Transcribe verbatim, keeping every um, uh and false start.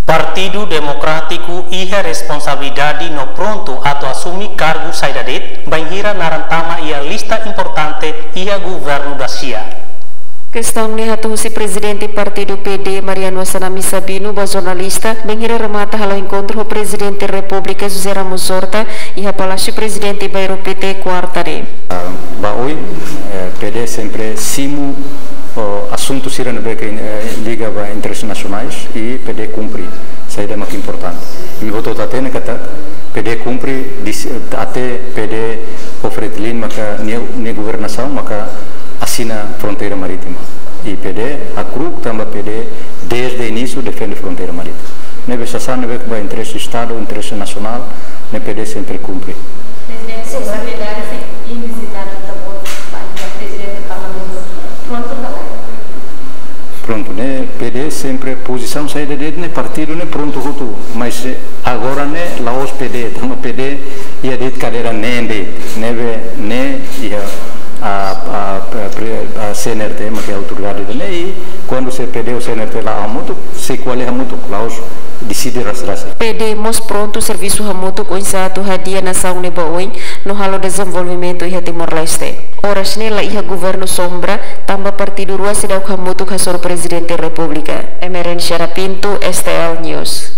Partidu Demokrátiku iha responsabilidade no prontu atu asume kargu saida de'it, bainhira naran tama iha lista importante iha governu dasia. Kestaun ne'e hato'o husi Prezidente Partidu P D, Mariano Assanami Sabino, ba jornalista, bainhira remata halo enkontru ho Prezidente Repúblika José Ramos Horta iha Palásiu Prezidente, Bairru Pité, kuarta ne'e. Ah, ba oin, eh, P D sempre simu, oh, asuntu sira ne'ebé ke, eh, liga ba interese nasionais i P D kumpre. Saida mak importante. Imi hotu hatene katak P D kumpre, dis-, até P D ho Fretilin maka nia, nia governasaun maka asina fronteira marítima. I P D hakru'uk tanba P D desde inísiu defende fronteira marítima. Ne'ebé sasán ne'ebé ba interese Estadu, interese nasionál, ne'e P D sempre kumpre. Prezidente, se sabe dar, se imi vizita, ita-boot ba iha Prezidente Parlamentu, prontu ka lae? Prontu, ne'e P D sempre pozisaun saida de'it ne'e partidu ne'e prontu hotu, mas, eh, agora ne'e la'ós P D, tanba P D iha de'it kadeira neen de'it, ne'ebé ne'e iha a, a, a, pre-, a C N R T, maka autoridade ida-ne'e, i kuandu se P D ho C N R T la hamutuk, sei ko'alia hamutuk, la'ós deside ras-ras. P D mós prontu servisu hamutuk oinsá atu hadi'a nasaun ne'e ba oin, no halo dezenvolvimentu iha Timor-Leste. Oras ne'e la iha governu sombra, tanba partidu rua seidauk hamutuk hasoru Prezidente Repúblika. Emerencia Pinto, S T L News.